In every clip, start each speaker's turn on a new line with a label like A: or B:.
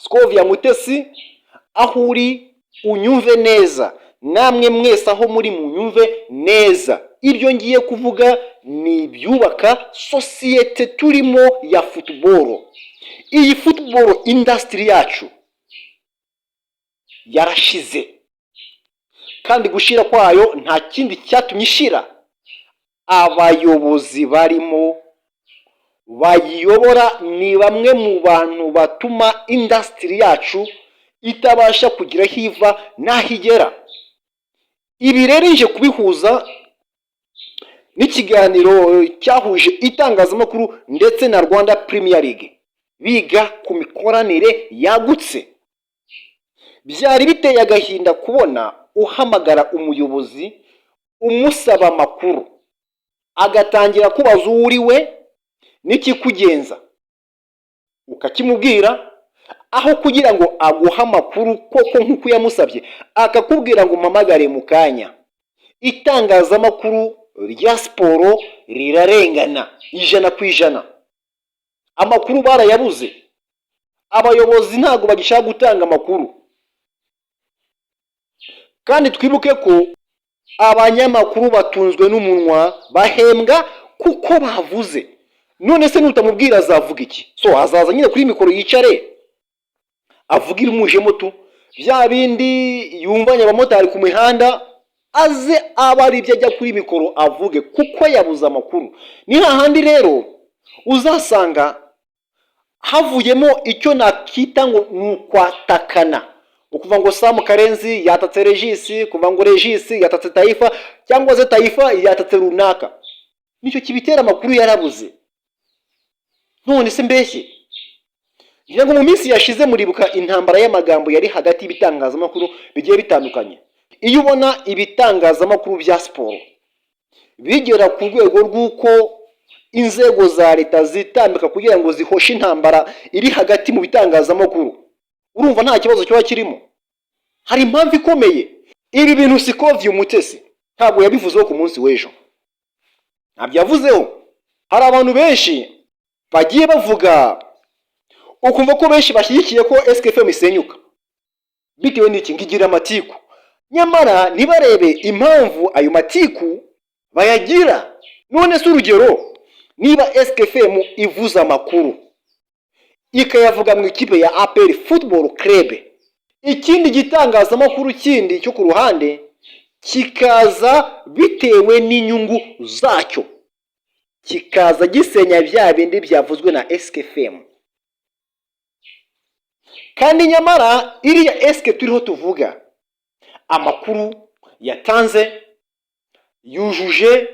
A: Scovia Mutesi, aho uri unyumve neza, namwe mwese aho muri munyumve neza. Ibyo ngiye kuvuga ni ibyubaka sosiyete turimo ya football. Iyi football industry yacu yarashize, kandi gushira kwayo nta kindi cyatumye ishira. Abayobozi barimo bayiyobora ni bamwe mu bantu batuma industry yacu itabasha kugira aho iva n'aho igera. Ibi rero nje kubihuza n'ikiganiro cyahuje itangazamakuru ndetse na Rwanda Premier League, biga ku mikoranire yagutse. Byari biteye agahinda kubona uhamagara umuyobozi umusaba amakuru, agatangira kubaza uwo uri we n'ikikugenza, ukakimubwira, aho kugira ngo aguhe amakuru koko nk'uko yamusabye, akakubwira ngo umpamagare mu kanya. Itangazamakuru rya siporo rirarengana 100%. Amakuru barayabuze, abayobozi ntabwo bagishaka gutanga amakuru. Kandi twibuke ko abanyamakuru batunzwe n'umunwa, bahembwa kuko bavuze. None se nutamubwira azavuga iki? So azaza nyine kuri mikoro yicare avuga ibimujemo tu, bya bindi yumvanye abamotari ku mihanda, aze aba ari ibyo ajya kuri mikoro avuge, kuko yabuze amakuru. Ni hahandi rero uzasanga havuyemo icyo nakita ngo ni ukwatakana, ukuvuga ngo Sam Karenzi yatatse Regis, kuvuga ngo Regis yatatse Taifa, cyangwa se Taifa yatatse runaka. Nicyo kibitera, amakuru yarabuze. None se mbeshye? Ngira ngo mu minsi yashize muribuka intambara y'amagambo yari hagati y'ibitangazamakuru bigiye bitandukanye. Iyo ubona ibitangazamakuru bya siporo bigera ku rwego rw'uko inzego za leta zitambika kugira ngo zihoshe intambara iri hagati mu bitangazamakuru, urumva nta kibazo kiba kirimo. Hari impamvu ikomeye. Ibi bintu Scovia Umutesi ntabwo yabivuzeho ku munsi w'ejo, ntabyo yavuzeho. Hari abantu benshi bagiye bavuga, ukumva ko benshi bashyigikiye ko SKFM isenyuka bitewe n'iki, ngo igira amatiku. Nyamara ntibarebe impamvu ayo matiku bayagira. None se urugero, niba SKFM ivuze amakuru, ikayavuga mu ikipe ya APR Football Club, ikindi gitangazamakuru kindi cyo ku ruhande kikaza bitewe n'inyungu zacyo, kikaza gisenya bya bindi byavuzwe na SKFM, kandi nyamara iriya SK turiho tuvuga, amakuru yatanze yujuje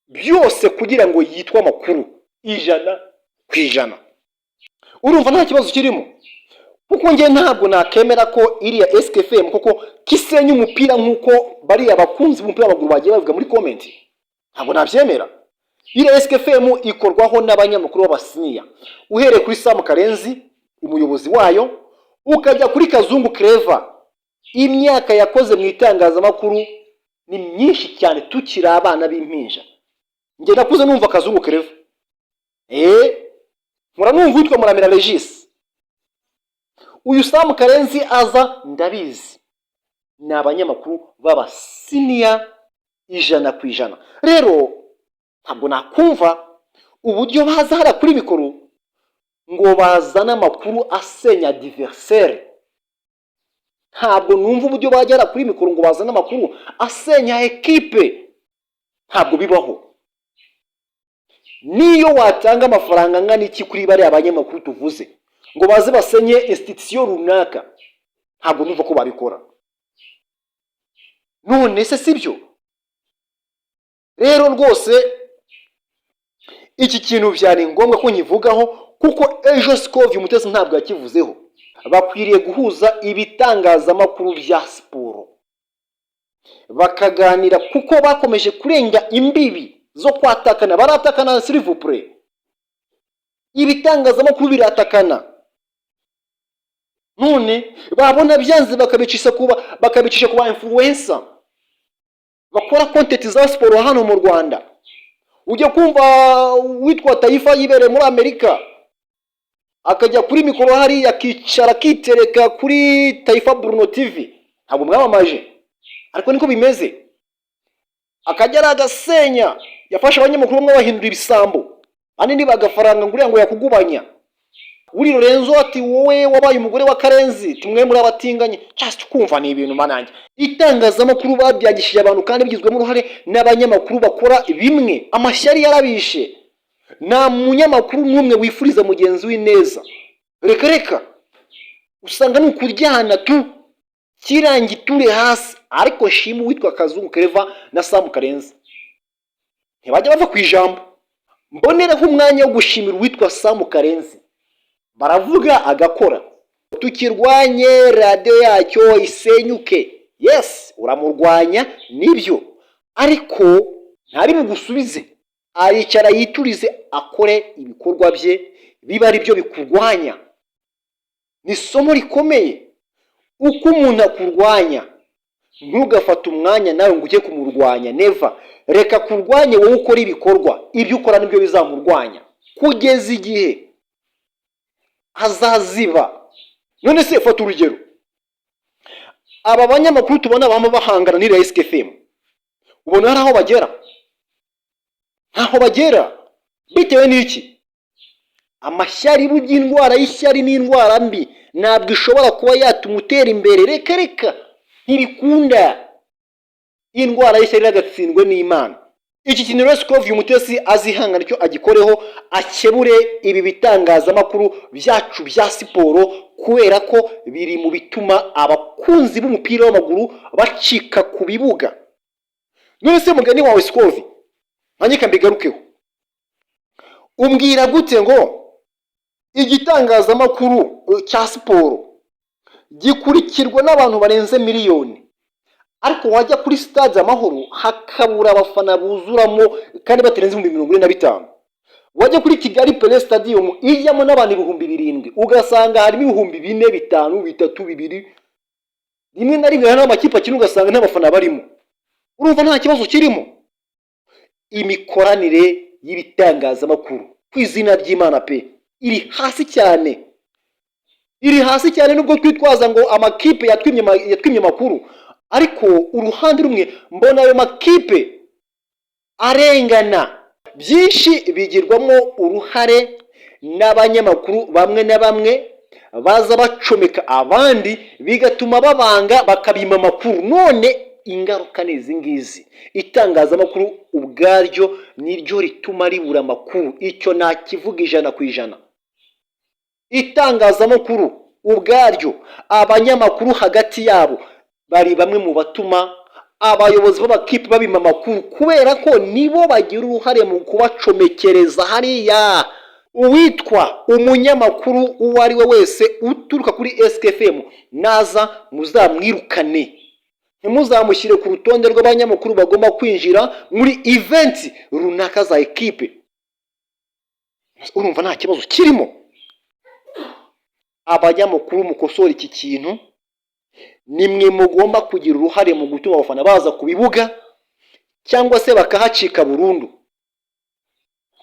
A: byose kugira ngo yitwe amakuru 100%, urumva nta kibazo kirimo? Kuko njye ntabwo nakemera ko iriya SKFM koko kisenya umupira nk'uko bariya bakunzi b'umupira w'amaguru bagiye bavuga muri comment. Ntabwo nabyemera. Iriya SKFM ikorwaho n'abanyamakuru b'aba senior, uhereye kuri Sam Karenzi umuyobozi wayo, ukajya kuri Kazungu Clever. Imyaka yakoze mu itangazamakuru ni myinshi cyane, tukiri abana b'impinja njye nakuze numva Kazungu Clever, nkura numva witwa Muramira Regis. Uyu Sam Karenzi aza ndabizi, ni abanyamakuru b'aba senior 100%. Rero ntabwo nakumva uburyo baza hariya kuri mikoro ngo bazane amakuru asenya adversaire. Ntabwo numva uburyo bagera kuri mikoro ngo bazane amakuru asenya ekipe, ntabwo bibaho. Niyo watanga amafaranga angana iki kuri bariya banyamakuru tuvuze ngo baze basenye institution runaka, ntabwo numva ko babikora. None se sibyo? Rero rwose iki kintu byari ngombwa ko nkivugaho, kuko ejo Scovia Umutesi ntabwo yakivuzeho. Bakwiriye guhuza ibitangazamakuru bya siporo bakaganira, kuko bakomeje kurenga imbibi zo kwatakana. Baratakana, s'il vous plaît, ibitangazamakuru biratakana. None babona byanze bakabicisha ku ba influencer bakora content za siporo hano mu Rwanda. Ujya kumva witwa Taifa yibereye muri Amerika. Akajya kuri mikoro hariya, akicara, akitereka kuri Taifa Bruno TV. Ntabwo mwamamaje, ariko niko bimeze. Akajya ari agasenya. Yafashe abanyamakuru bamwe bahindura ibisambo, ahanini bagafaranga ngo uriya ngo yakugubanya uri Lorenzo, ati: "Wowe wabaye umugore wa Karenzi, tumwe muri abatinganye." Just kumva ni ibintu manange. Itangazamakuru babyagishije abantu, kandi bigizwemo uruhare n'abanyamakuru bakora bimwe. Amashyari yarabishe. Nta munyamakuru n'umwe wifuriza mugenzi we neza. Reka reka, usanga ni ukuryana tu kirangiture hasi. Ariko shima uwitwa Kazungu Kereva na Samu Karenzi, ntibajya bava ku ijambo. Mbonereho umwanya wo gushimira uwitwa Samu Karenzi, baravuga agakora. Tukirwanye radiyo yacyo isenyuke. Yes, uramurwanya nibyo, ariko ntari bugusubize. Aricara yiturize, akore ibikorwa bye, biba ari byo bikurwanya. Ni isomo rikomeye. Uko umuntu akurwanya, ntugafate umwanya nawe ngo ujye kumurwanya. Never. Reka kurwanye, wowe ukora ibikorwa. Ibyo ukora nibyo bizamurwanya kugeza igihe azaziba. None se fata urugero, aba banyamakuru tubona bama bahangana n'iriya SKFM, ubona hari aho bagera? Ntaho bagera. Bitewe n'iki? Amashyari. Burya indwara y'ishyari ni indwara mbi, ntabwo ishobora kuba yatuma utera imbere. Reka reka, ntibikunda. Indwara y'ishyari iragatsindwe n'Imana. Iki kintu rero, Scovia Umutesi azihangana icyo agikoreho, akebure ibi bitangazamakuru byacu bya siporo, kubera ko biri mu bituma abakunzi b'umupira w'amaguru bacika ku bibuga. None se mugani wawe Scovia, nkange mbigarukeho, umbwira gute ngo igitangazamakuru cya siporo gikurikirwa n'abantu barenze miliyoni, ariko wajya kuri Stade Amahoro hakabura abafana buzuramo kandi batarenze 45,000, wajya kuri Kigali Pele Stadium ijyamo n'abantu 7,000, ugasanga harimo 4,000, 5,000, 3,000, 2,000? Rimwe na rimwe hari n'amakipe akina ugasanga nta bafana barimo. Urumva nta kibazo kirimo? Imikoranire y'ibitangazamakuru, ku izina ry'Imana pe, iri hasi cyane, iri hasi cyane. Nubwo twitwaza ngo amakipe yatwimye amakuru, ariko uruhande rumwe mbona ayo makipe arengana. Byinshi bigirwamo uruhare n'abanyamakuru bamwe na bamwe baza bacomeka abandi, bigatuma babanga, bakabima amakuru. None ingaruka ni izi ngizi. Itangazamakuru ubwaryo niryo rituma ribura amakuru, icyo nakivuga 100%. Itangazamakuru ubwaryo, abanyamakuru hagati yabo bari bamwe mu batuma abayobozi b'amakipe babima amakuru, kubera ko nibo bagira uruhare mu kubacomekereza hariya. Uwitwa umunyamakuru uwo ari we wese uturuka kuri SKFM naza, muzamwirukane, ntimuzamushyire ku rutonde rw'abanyamakuru bagomba kwinjira muri event runaka za ekipe. Urumva nta kibazo kirimo? Abanyamakuru, mukosora iki kintu. Nimwe mugomba kugira uruhare mu gutuma abafana baza ku bibuga cyangwa se bakahacika burundu.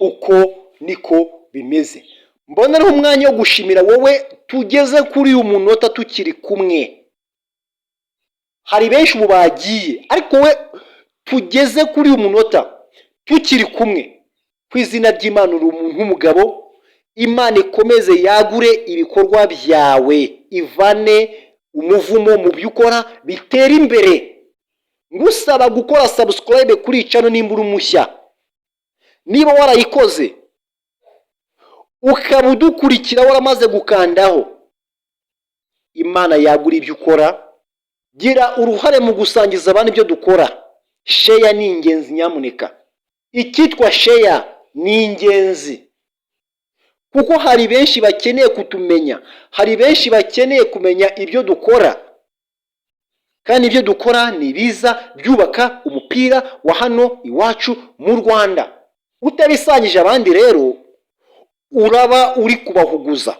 A: Uko niko bimeze. Mboneraho umwanya wo gushimira wowe tugeze kuri uyu munota tukiri kumwe. Hari benshi ubu bagiye, ariko we tugeze kuri uyu munota tukiri kumwe, ku izina ry'Imana uri umuntu w'umugabo. Imana ikomeze yagure ibikorwa byawe, ivane umuvumo mu byo ukora, bitere imbere. Ngusaba gukora subscribe kuri channel nimba uri mushya. Niba warayikoze ukaba udukurikira waramaze gukandaho, Imana yagura ibyo ukora. Gira uruhare mu gusangiza abandi ibyo dukora. Share ni ingenzi nyamuneka. Icyitwa share ni ingenzi, kuko hari benshi bakeneye kutumenya, hari benshi bakeneye kumenya ibyo dukora, kandi ibyo dukora ni biza byubaka umupira wa hano iwacu mu Rwanda. Utabisangije abandi rero, uraba uri kubahuguza.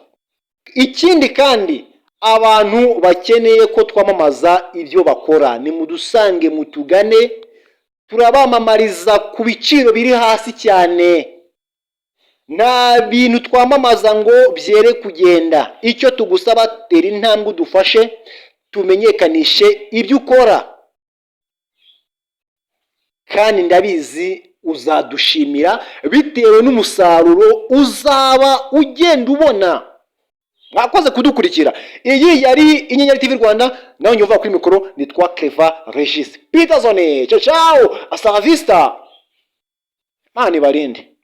A: Ikindi kandi, abantu bakeneye ko twamamaza ibyo bakora, nimudusange, mutugane, turabamamariza ku biciro biri hasi cyane. Nta bintu twamamaza ngo byere kugenda. Icyo tugusaba, tera intambwe udufashe tumenyekanishe ibyo ukora, kandi ndabizi uzadushimira bitewe n'umusaruro uzaba ugenda ubona. Mwakoze kudukurikira. Iyi yari Inyenyeri TV Rwanda, nawe nyumva kuri mikoro nitwa Clever Regis Peterson. Ciao ciao, hasta la vista, Imana ibarinde.